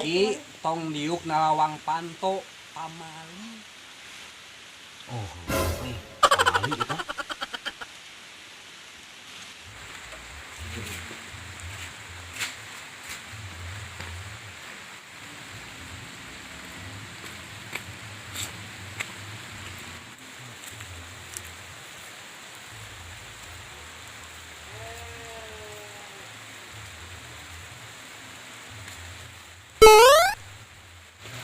Ki tong diuk nalawang panto pamali. Oh, pamali kita.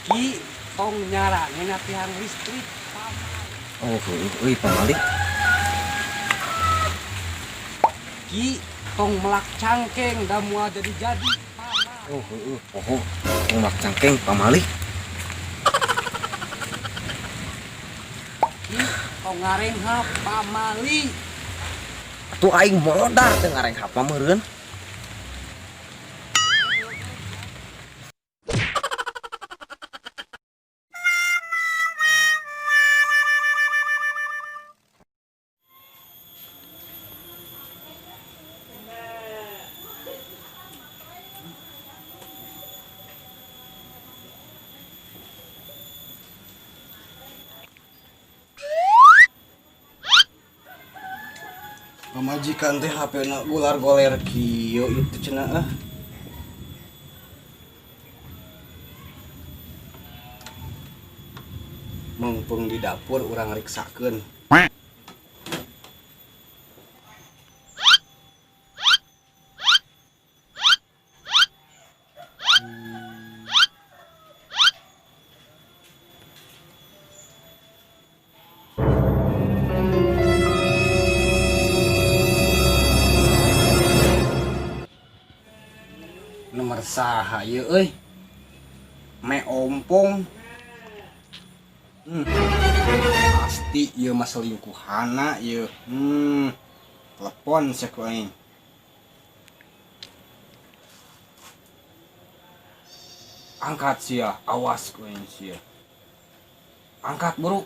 Ki tong nyara ngena tiang listrik pamali. Oh, euy pamali. Ki tong melak cangkeng da moal jadi-jadi pamali. Oh, heueuh, poho. Tong melak cangkeng pamali. Ki tong ngarenghap pamali. Atuh aing modar teu ngarenghap mah meureun. Pamajikan teh HP na gular goler kieu itu cenah ah. Mumpung di dapur urang riksakeun. Nomor saha ieu euy? Me ompong. Pasti ieu mah selingkuhana ieu. Telepon sia ku aing. Angkat sia, awas ku aing sia. Angkat buru.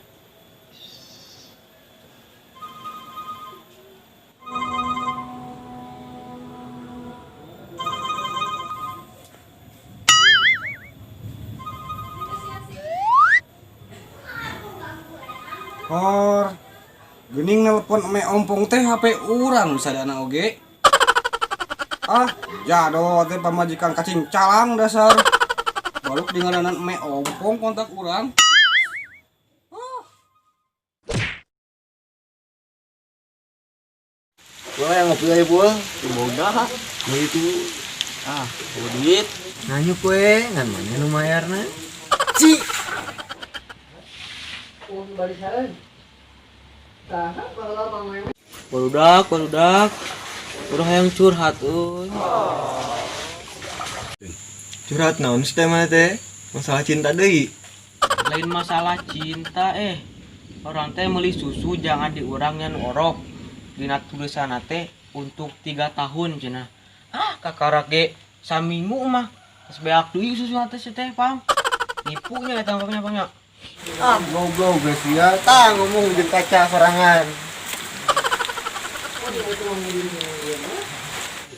Hor, geuning nelpon me ompong teh HP urang sadana oge. Ah, jado teh pamajikan kacing calang dasar. Baru dingaranan me ompong kontak urang. Wah, yang ngopi aja, Bul. Boga. Mau itu. Ah, bawa duit. Nanyuk we, ngan mana nu mayarna? Ci. Barudak, barudak. Urang hayang curhat euy. Curhat naon sih teh mana teh? Masalah cinta deui. Lain masalah cinta Orang teh meuli susu jangan diurang nyan orok. Dina tulisanna teh untuk 3 tahun cenah. Ah, kakarak ge saminggu mah. Geus beak deui susu teh si teh, Pam. Nipunya eta mah, Pam, nya. Ah, goblok geus ya. Tah ngomong jeung kaca sorangan.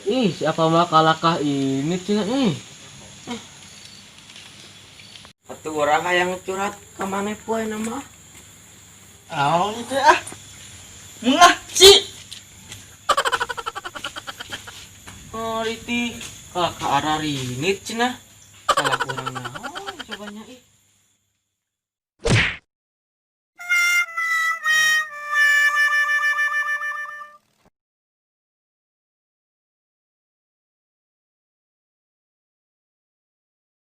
Ih, siapa mah kalakah ini cenah ih. Atuh urang hayang curhat ka maneh poe nama. Naon teh ah? Mengah ci. Oh, riti kalakah ararinit cenah. Salah urang naon cobanya ih.